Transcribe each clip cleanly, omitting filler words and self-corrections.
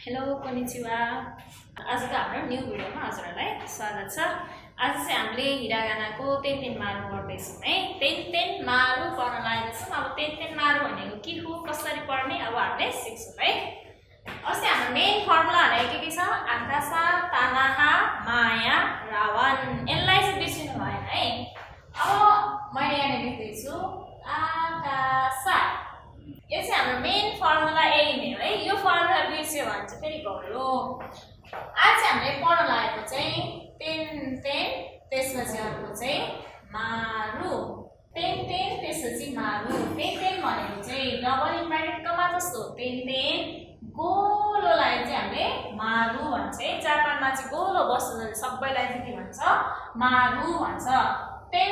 Hello konnichiwa आजको हाम्रो new भिडियोमा हजुरहरुलाई स्वागत छ। आज चाहिँ हामीले हिरागानाको तेन मारु गर्दैछौँ है। तेन मारु पढ्न लागेको छौँ। अब तेन मारु भनेको के हो, कसरी पढ्ने अब हामीले सिक्छौँ है। अस्ति हाम्रो मेन फर्मुला भनेको के छ, आकाशा, तानाहा, माया, रावण। यसलाई चाहिँ बिर्सिनु भएन है। अब मैले यहाँ लेख्दै छु आकाशा। यो चाहिँ हाम्रो मेन फर्मुला यही नै हो है। यो फर्मुला बिर्स्यो भने चाहिँ फेरि गयो। आज चाहिँ हामीले पढ्न लागेको चाहिँ तेन त्यसपछि अर्को चाहिँ मारु। तेन त्यसपछि मारु। तेन भनेको चाहिँ डबल इन्भर्टेड कमा जस्तो तेन गोलोलाई चाहिँ हामीले मारु भन्छ है। जापानमा चाहिँ गोलो वस्तु सबैलाई चाहिँ के भन्छ, मारु भन्छ। तेन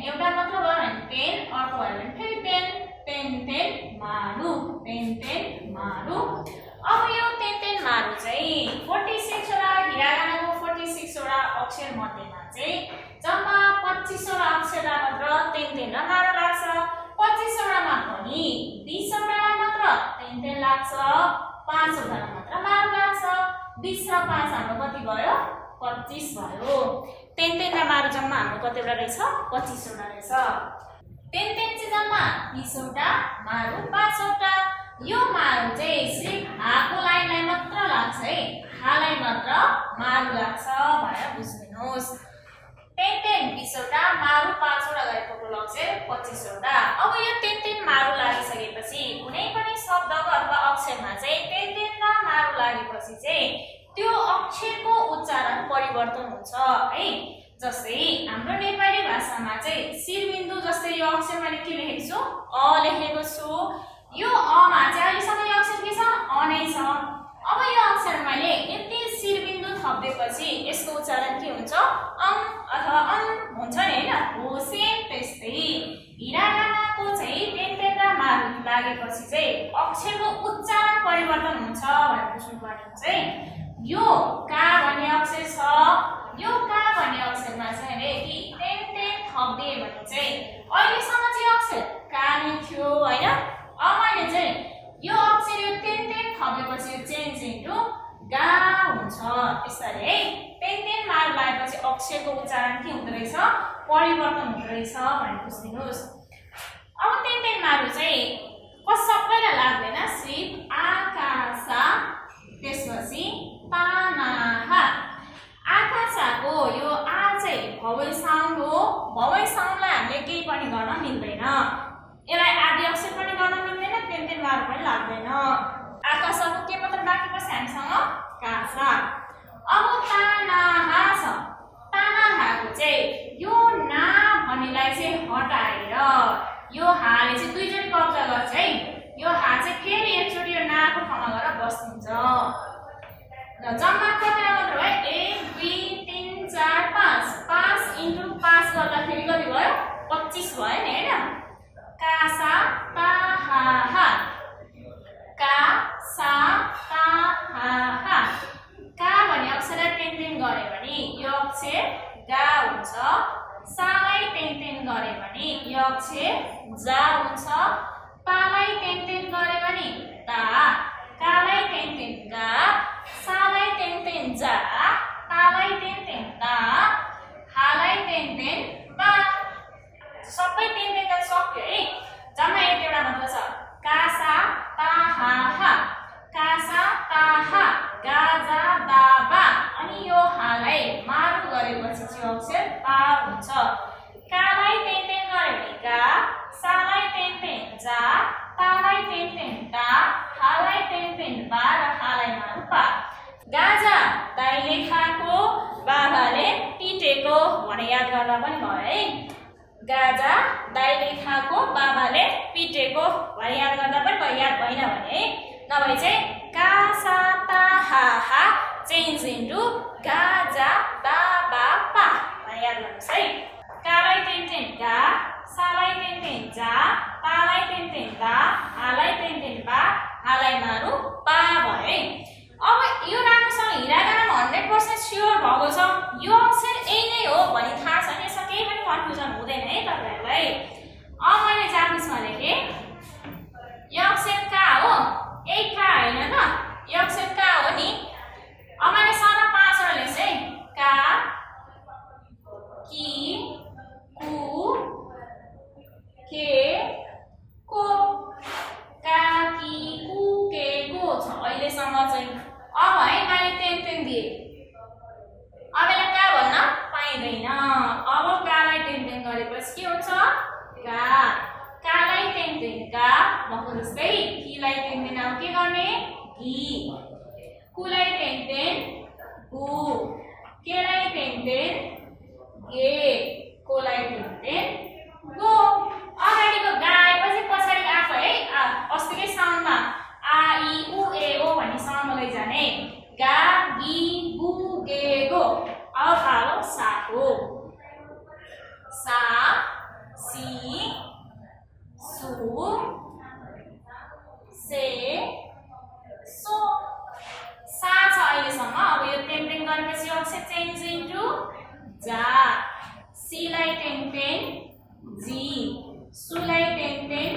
एउटा मात्र भयो भने तेन, अर्को भयो भने फेरि तेन मारु। मारु। अब यो तेन मारु चाहिँ 46 वटा हिरागानाको 46 वटा अक्षर मध्येमा चाहिँ जम्मा 25 वटा अक्षरलाई मात्र तेन र मारु लाग्छ। 25 वटामा पनि 20 वटालाई मात्र तेन लाग्छ, 5 वटालाई मात्र मारु लाग्छ। 20 र 5 हाम्रो कति भयो, 25 भयो। तेन र मारु जम्मा हाम्रो कतिवटा रहेछ, 25 वटा रहेछ। तेन चाहिँ जम्मा 20 वटा, मारु 5 वटा। यो मारु चाहिँ सिर्फ हाको लाइनलाई मात्र लाग्छ है। हालाई मात्र मारु लाग्छ भनेर बुझ्दिनुस्। तेन 20 वटा, मारु 5 वटा गरे टोटल अक्षर 25 वटा। अब यो तेन मारु लागिसकेपछि कुनै पनि शब्दको अथवा अक्षरमा चाहिँ तेन र मारु लागेपछि चाहिँ त्यो अक्षरको उच्चारण परिवर्तन हुन्छ है। जस्तै हाम्रो नेपाली भाषामा चाहिँ शिरबिन्दु, जस्तै यो अक्षर मैले के लेखेको छु, अ लेखेको छु। यो अमा चाहिँ अहिलेसम्म यो अक्षर के छ, अ नै छ। अब यो अक्षर मैले यति शिरबिन्दु थपिदिएपछि यसको उच्चारण के हुन्छ, अङ अथवा अन हुन्छ नि हैन। हो सेम त्यस्तै हिरागानाको चाहिँ तेन र मारु लागेपछि चाहिँ अक्षरको उच्चारण परिवर्तन हुन्छ भनेर बुझ्नु पर्ने हुन्छ है। यो का भन्ने अक्षर छ, यो का भन्ने अक्षरमा चाहिँ यदि तेन थप्दिए भने चाहिँ अहिलेसम्म चाहिँ अक्षर का नै थियो हैन। अब मैले चाहिँ यो अक्षर यो तेन थपेपछि यो चेन्ज इन्टु गा हुन्छ यसरी है। तेन मारु लागेपछि अक्षरको उच्चारण के हुँदो रहेछ, परिवर्तन हुँदो रहेछ भनेर बुझ्दिनुस्। अब तेन मारु चाहिँ सबैलाई लाग्दैन, सिर्फ आकाशा, त्यसपछि तानाहा। आकाशाको यो आ चाहिँ भवल साउन्ड हो। भवल साउन्डलाई हामीले केही पनि गर्न मिल्दैन। यसलाई आदि अक्षर पनि गर्न मिल्दैन, तेन मारु पनि लाग्दैन। आकाशाको के मात्र बाँकी बस्छ हामीसँग, कासा। अब तानाहा छ। तानाहाको चाहिँ यो ना भन्नेलाई चाहिँ हटाएर यो हाले चाहिँ दुईचोटि कब्जा गर्छ है। यो हा चाहिँ फेरि एकचोटि यो नाको ठाउँमा गएर बस्दिन्छ। जम्मा कतिवटा मात्र भयो, 1 2 3 4 5। 5 इन्टु 5 गर्दाखेरि कति भयो, 25 भयो नि हैन। कासा ताहा, कासा ताहा। का भन्ने अक्षरलाई तेन गरे भने यो अक्षर गा हुन्छ। सालाई तेन गरे भने यो अक्षर जा हुन्छ। तालाई तेन गरे भने ता। कालाई तेन गा। सालाई तेन जा। तालाई तेन ता। हालाई तेन बा। सबै तेन सक्यो है। जम्मा एउटा मात्र छ, कासा ताहा। कासा ताहा, गाजा दाबा। अनि यो हालाई मारु गरेपछि चाहिँ अक्षर पा हुन्छ। कालाई तेन गरे भने गा। सालाई तेन जा। तालाई तेन ता। हालाई तेन बा र हालाई मारु पा। गाजा दाइले खाएको, बाबाले पिटेको भने याद गर्दा पनि भयो है। गाजा दाइले खाएको, बाबाले पिटेको भने याद गर्दा पनि भयो। याद भएन भने नभए चाहिँ कासा ताहा चेन्ज इन्टु गाजा दाबा पा भने याद गर्नुहोस् है। कालाई तेन गा। सालाई तेन जा। तालाई तेन दा। हालाई तेन बा। हालाई मारु पा भयो है। अब यो राम्रोसँग हिरागानामा 100% स्योर भएको छ, यो अक्षर यही नै हो भनी थाहा छ नि, यसमा केही पनि कन्फ्युजन हुँदैन है तपाईहरुलाई। अब मैले जापानिजमा लेखे, यो अक्षर का हो, यही का हैन त, यो अक्षर का सम्म चाहिँ अब है मैले टेन दिए अब यसलाई का भन्न पाइँदैन अब कालाई टेन गरेपछि के हुन्छ का कालाई टेन का भएको जस्तै किलाई टेन अब के गर्ने कि कुलाई टेन कु केलाई टेन गे कोलाई टेन गो अगाडिको गा आएपछि पछाडि आएको है अस्तिकै साउन्डमा आ इ उ ए ओ भन्ने साउन्डमा लैजाने गा गी गु गे गो अब पालो साको सा सी सु से सो सा छ अहिलेसम्म अब यो टेन गरेपछि अक्षर चेन्ज इन्टु जा सीलाई टेन जी सुलाई टेन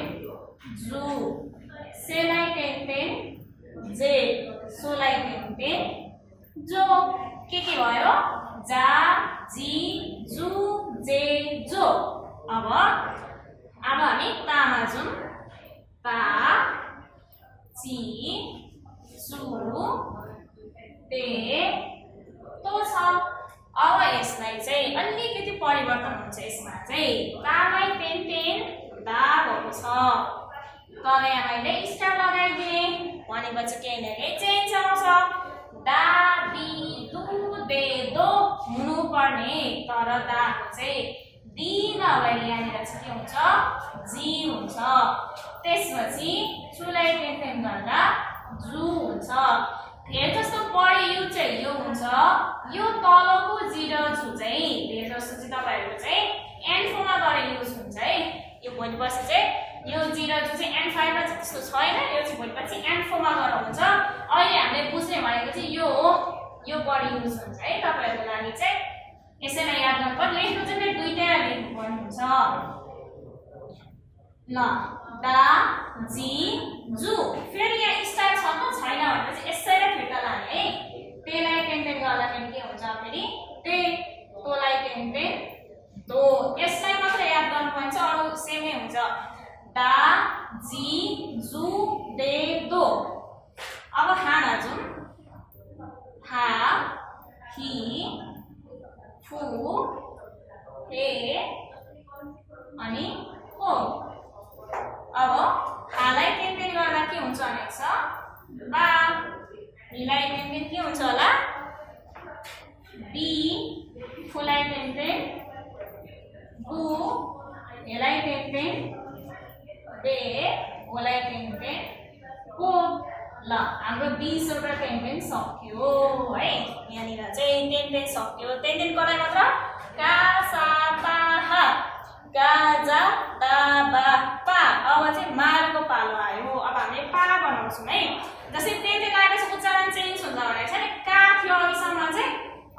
जु सेलाई टेन जे सोलाई टेन जो के भयो जा जी जु जे जो अब हामी तामा जाउँ ता ची सु ते तो छ अब यसलाई चाहिँ अलिकति परिवर्तन हुन्छ यसमा चाहिँ तालाई टेन दा भएको छ तर यहाँ मैले स्टार लगाइदिएँ भनेपछि केही न केही चेन्ज आउँछ दा दी दु दे दो हुनु पर्ने तर दाको चाहिँ दी नभएर यहाँनिर चाहिँ के हुन्छ जी हुन्छ त्यसपछि चुलाई टेन गर्दा जु हुन्छ धेर जस्तो बढी युज चाहिँ यो हुन्छ यो तलको जी र जु चाहिँ धेर जस्तो चाहिँ तपाईहरुको चाहिँ एन्ड फोरमा गरे युज हुन्छ है यो भोलिपछि चाहिँ यो जी र जु चाहिँ एन्ड फाइभमा चाहिँ त्यस्तो छैन यो चाहिँ भोलिपछि एन्ड फोरमा गरे हुन्छ अहिले हामीले बुझ्ने भनेको चाहिँ यो हो यो बढी युज हुन्छ है तपाईहरुको लागि चाहिँ यसैलाई याद गर्नुपर्छ लेख्नु चाहिँ दुईटा लेख्नु पर्ने हुन्छ ल दा जी जु फेरि यहाँ स्टार छ त छैन भनेपछि यसैलाई फिर्ता लाने है तेलाई टेन गर्दाखेरि के हुन्छ फेरि ते तोलाई टेन तो यसलाई मात्र याद गर्नुपर्छ अरु सेमै हुन्छ दा जी जु दे दो अब हाना जाउँ हा हि फु हे अनि हो अब हालाई टेन गर्दा के हुन्छ भनेको छ बा हिलाई टेन के हुन्छ होला बी फुलाई टेन गु हेलाई टेन बे होलाई टेन को ल हाम्रो 20 वटा टेन सक्यो है यहाँनिर चाहिँ टेन सक्यो टेन गराइ मात्र का सा पा हा गा जा दा बा पा अब चाहिँ मारको पालो आयो अब हामीले पा बनाउँछौँ है जस्तै टेन लागेपछि उच्चारण चेन्ज हुन्छ भनेको छ नि का थियो अघिसम्म चाहिँ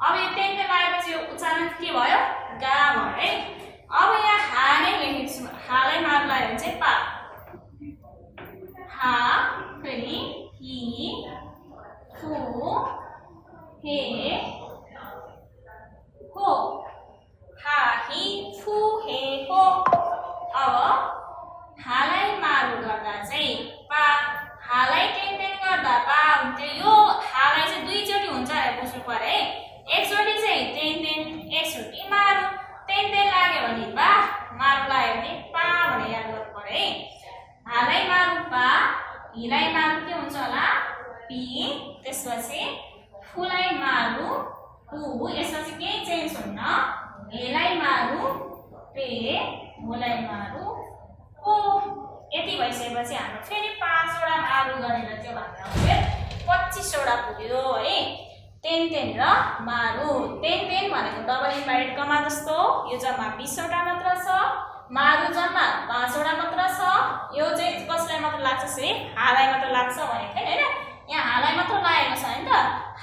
अब यो टेन लागेपछि यो उच्चारण के भयो गा भयो है अब यहाँ हा नै लेखेको छु हालाई मार लाग्यो भने चाहिँ पा हा फेरि हि फु हे हो हा हि फु हे हो अब हालाई मारु गर्दा चाहिँ पा हालाई टेन गर्दा पा हुन्थ्यो यो हालाई चाहिँ दुईचोटि हुन्छ भनेर बुझ्नु पर्यो है एकचोटि चाहिँ टेन एकचोटि मारु टेन लाग्यो भने बा मारु लाग्यो भने पा भनेर याद गर्नु पर्यो है हालाई मारु पा हिलाई मारु के हुन्छ होला पी त्यसपछि फुलाई मारु पु यसपछि केही चेन्ज हुन्न हेलाई मारु पे होलाई मारु ओ यति भइसकेपछि हाम्रो फेरि 5 वटा मारु गरेर त्यो भन्दा फेरि 25 वटा पुग्यो है टेन र मारु टेन भनेको डबल इन्भाइटेड कमा जस्तो यो जम्मा 20 वटा मात्र छ मारु जम्मा 5 वटा मात्र छ यो चाहिँ कसलाई मात्र लाग्छ सिर्फ हालाई मात्र लाग्छ भनेको हैन यहाँ हालाई मात्र लागेको छ हैन त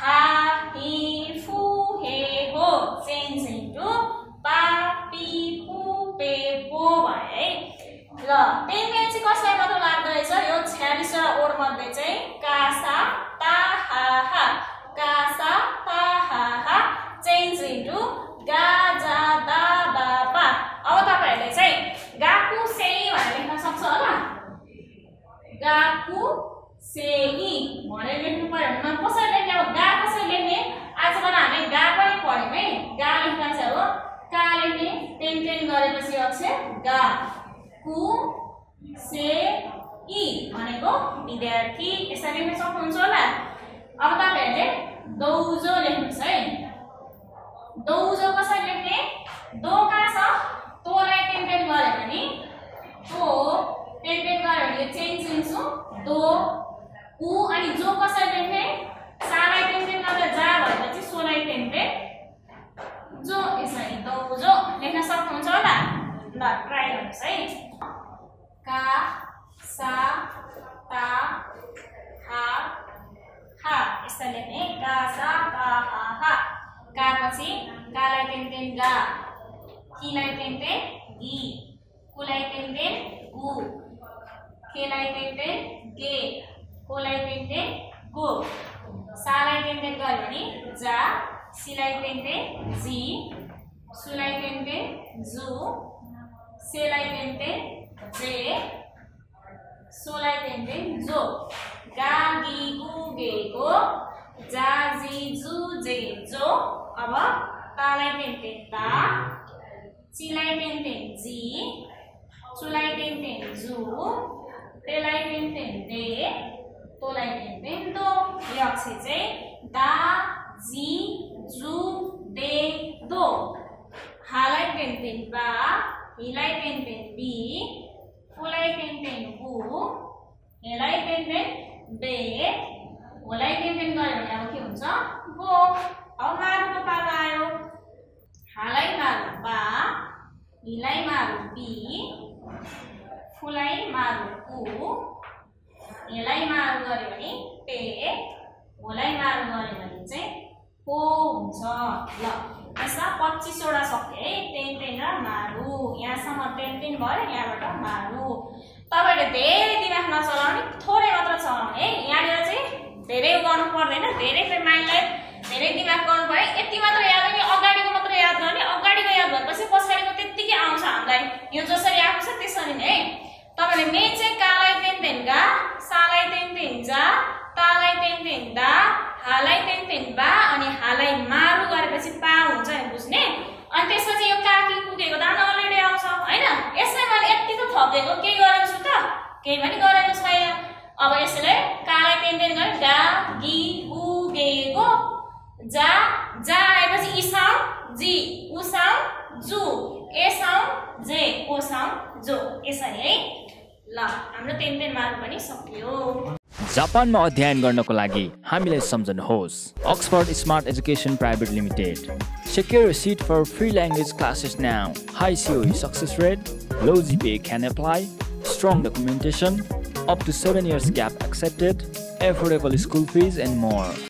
हा हि फु हे हो चेन्ज इन्टु पा पी पु पे पो भयो है ल टेन चाहिँ कसलाई मात्र लाग्दो रहेछ यो 46 वटा ओड मध्ये चाहिँ का सा ता हा हा का सा ता हा हा चेन्ज इन्टु गा जा दा बा पा अब तपाईहरुले चाहिँ गाकु सेई भनेर लेख्न सक्छ होला गाकु सेई भनेर लेख्नु गा कु से इ भनेको विद्यार्थी यसरी लेख्न सक्नुहुन्छ होला। अब तपाईहरुले दौजो लेख्नुस् है। दौजो कसरी लेख्ने? दो कहाँ छ? तोलाई टेन गरे भने तो टेन गरे भने चेन्ज लिन्छु दो उ अनि जो कसरी लेख्ने? सालाई टेन गर्दा जा भएपछि सोलाई टेन जो यसरी दौजो लेख्न सक्नुहुन्छ होला। ल ट्राई गर्नुस् है। का सा ता हा हा यसरी लेख्ने का सा ता हा। का पछि कालाई टेन गा किलाई टेन गी कुलाई टेन गु केलाई टेन गे कोलाई टेन गो सालाई टेन गयो भने जा सिलाई टेन जी सुलाई टेन जु सेलाई टेन जे सोलाई टेन जो गा गी गु गे गो जा जी जु जे जो। अब तालाई टेन ता चिलाई टेन जी चुलाई टेन जु तेलाई टेन दे तोलाई टेन दो। यो अक्षर चाहिँ दा जी जु दे दो। हालाई टेन बा हिलाई टेन बी फुलाई टेन बु हेलाई टेन बे होलाई टेन गयो भने अब के हुन्छ? गो। अब मारुको पालो आयो। हालाई मारु बा हिलाई मारु बी फुलाई मारु कु हेलाई मारु गर्यो भने पे होलाई मारु गर्यो भने चाहिँ को हुन्छ। ल यसमा 25 वटा सक्यो है। टेन र मारु यहाँसम्म टेन भयो। यहाँबाट मारु। तपाईले धेरै दिमाग नचलाउने थोरै मात्र चलाउने है। यहाँनिर चाहिँ धेरै गर्नु पर्दैन। धेरै माइन्डलाई धेरै दिमाग गर्नु पर्यो। यति मात्र याद गर्ने अगाडिको मात्र याद गर्ने। अगाडिको याद भएपछि पछाडिको त्यतिकै आउँछ हामीलाई। यो जसरी आएको छ त्यसरी नै है। तपाईले मेन चाहिँ कालाई टेन गा सालाई टेन जा तालाई टेन दा हालाई टेन बा अनि हालाई मारु गरेपछि पा हुन्छ नि बुझ्ने। अनि त्यसपछि यो काकी पुगेको दान अलरेडी आउँछ हैन। यसलाई मैले यति त थपेको केही गरेको छु त? केही पनि गरेको छैन। अब यसले कालाई टेन गरे गा गी गु गे गो जा जा आएपछि इ साउन्ड जी उ साउन्ड जु ए साउन्ड जे ओ साउन्ड जो यसरी है। ल हाम्रो टेन मार्क पनि सकियो। जापानमा अध्ययन गर्नको लागि हामीलाई सम्झनुहोस् Oxford Smart Education Private Limited. Secure a seat for free language classes now. High COE success rate, low GPA can apply, strong documentation, up to 7 years gap accepted, affordable school fees and more.